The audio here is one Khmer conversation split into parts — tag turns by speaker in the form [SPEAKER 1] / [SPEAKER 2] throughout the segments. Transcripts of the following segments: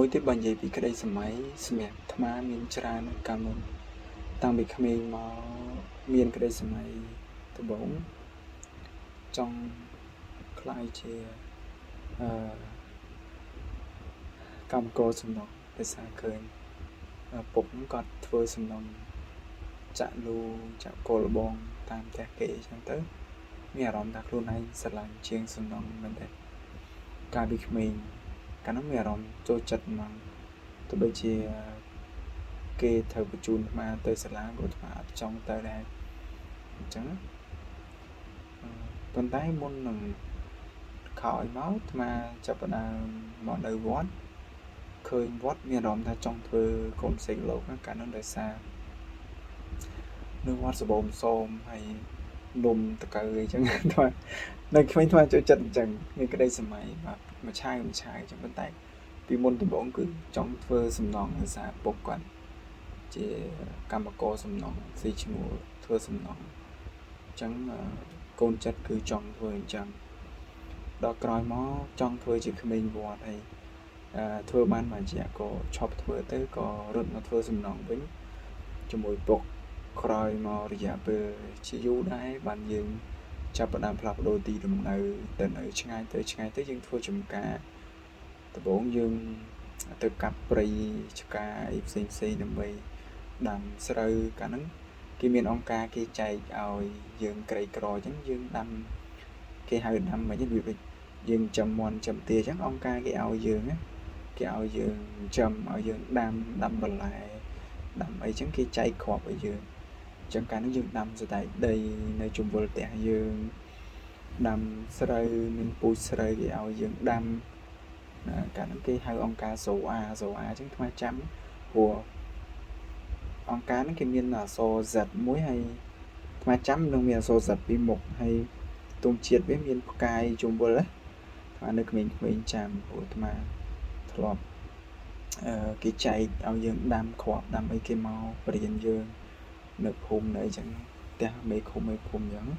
[SPEAKER 1] មួយទៀតបើនិយាយពីក្តីសម័យសម្រាប់អាត្មាមានច្រើនកាលមុនតាំងពីក្មេងមកមានក្តីសម័យដំបូងចង់ក្លាយជាអឺកម្មករសំណង់ដោយសារឃើញពុកហ្នឹងគាត់ធ្វើសំណង់ចាក់លូចាក់គល់លបងតាមផ្ទះគេអញ្ចឹងទៅមានអារម្មណ៍ថាខ្លួនឯងស្រឡាញ់ជាងសំណង់មែនទេកាលពីក្មេងកាលនោះមានអារម្មណ៍ចូលចិត្តហ្មងទោះបីជាគេត្រូវបញ្ជូនអាត្មាទៅសាលាក៏អាត្មាអត់ចង់ទៅដែរអញ្ចឹងប៉ុន្តែមុននឹងក្រោយមកអាត្មាចាប់ផ្ដើមមកនៅវត្តឃើញវត្តមានអារម្មណ៍ថាចង់ធ្វើកូនសេកលោកកាលនោះដោយសារនៅវត្តសបោមសមហើយនំតកៅអីចឹងអាត្មានៅក្មេងអាត្មាចូលចិត្តអញ្ចឹងមានក្តីសម័យបាទមួយឆាវមួយឆាវអញ្ចឹងប៉ុន្តែពីមុនដំបូងគឺចង់ធ្វើសំណង់ដោយសារពុកគាត់ជាកម្មករសំណង់ស៊ីឈ្នួលធ្វើសំណង់អញ្ចឹងកូនចិត្តគឺចង់ធ្វើអញ្ចឹងដល់ក្រោយមកចង់ធ្វើជាក្មេងវត្តអីធ្វើបានមួយរយៈក៏ឈប់ធ្វើទៅក៏រត់មកធ្វើសំណង់វិញជាមួយពុកក្រោយមករយៈពេលជាយូរដែរបានយើងចាប់ផ្ដើមផ្លាស់ប្ដូរទីលំនៅទៅនៅឆ្ងាយទៅឆ្ងាយទៅយើងធ្វើចំការដំបូងយើងទៅកាប់ព្រៃឆ្កាអីផ្សេងផ្សេងដើម្បីដាំស្រូវកាលហ្នឹងគេមានអង្គការគេចែកឲ្យយើងក្រីក្រអញ្ចឹងយើងដាំគេហៅដាំមិនវាដូចយើងចំមន់ចំទាអញ្ចឹងអង្គការគេឲ្យយើងណាគេឲ្យយើងចំឲ្យយើងដាំដាំបន្លែដាំអីចឹងគេចែកគ្រាប់ឲ្យយើងអញ្ចឹងកាលនោះយើងដាំសណ្តែកដីនៅជុំវិញផ្ទះយើងដាំស្រូវមានពូជស្រូវគេឲ្យយើងដាំកាលនោះគេហៅអង្គការសូអាសូអាអញ្ចឹងថ្មចាំព្រោះអង្គការហ្នឹងគេមានអក្សរ Z មួយហើយថ្មចាំនឹងមានអក្សរ Z ពីមុខហើយទង់ជាតិវាមានផ្កាយជុំវិញណាថ្មនៅក្មេងៗចាំព្រោះអាត្មាធ្លាប់គេចែកឲ្យយើងដាំគ្រាប់ដាំអីគេមកបរៀនយើងនៅភូមិនៅអីចឹងផ្ទះមេឃុំមេភូមិអញ្ចឹងនឹង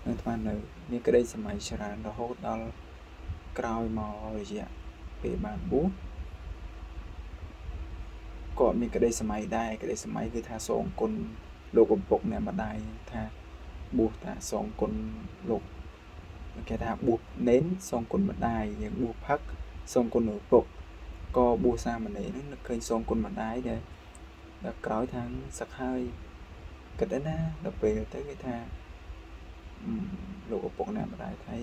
[SPEAKER 1] អាត្មានៅមានក្តីសម័យច្រើនរហូតដល់ក្រោយមករយៈពេលបានបួសក៏មានក្តីសម័យដែរក្តីសម័យគឺថាសងគុណលោកឪពុកអ្នកម្ដាយថាបួសតាសងគុណលោកគេថាបួសនេនសងគុណម្ដាយយើងបួសផឹកសងគុណឪពុកក៏បួសសាមណេរហ្នឹងនឹកឃើញសងគុណម្ដាយដែរដល់ក្រោយថាសឹកហើយគិតណាដល់ពេលទៅគេថាលោកឪពុកអ្នកម្ដាយថៃ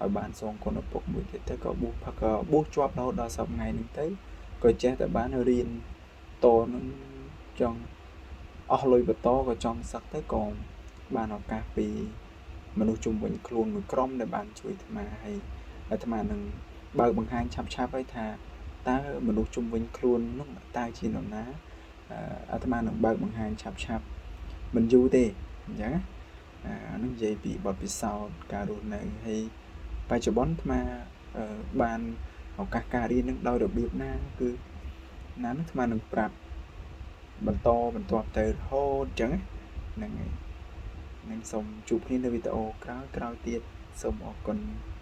[SPEAKER 1] ឲ្យបានសងគុណឪពុកមួយទៀតទៅក៏បួសផឹកក៏បួសជាប់រហូតដល់សប្តាហ៍ថ្ងៃហ្នឹងទៅក៏ចេះតែបានរៀនតនឹងចង់អស់លុយបន្តក៏ចង់សឹកទៅក៏បានឱកាសពីមនុស្សជុំវិញខ្លួនមួយក្រុមដែលបានជួយអាត្មាហើយអាត្មានឹងបើកបង្ហាញឆាប់ឆាប់ហើយថាតើមនុស្សជុំវិញខ្លួននោះតើជានរណាអាត្មានឹងបើកបង្ហាញឆាប់ឆាប់មិនយូរទេអញ្ចឹងអានឹងនិយាយពីបទពិសោធន៍ការរស់នៅហើយបច្ចុប្បន្នអាត្មាបានឱកាសការរៀននឹងដោយរបៀបណាគឺណានឹងអាត្មានឹងប្រាប់បន្តបន្ទាប់ទៅរហូតអញ្ចឹងហ្នឹងហើយនឹងសូមជួបគ្នានៅវីដេអូក្រោយៗទៀតសូមអរគុណ។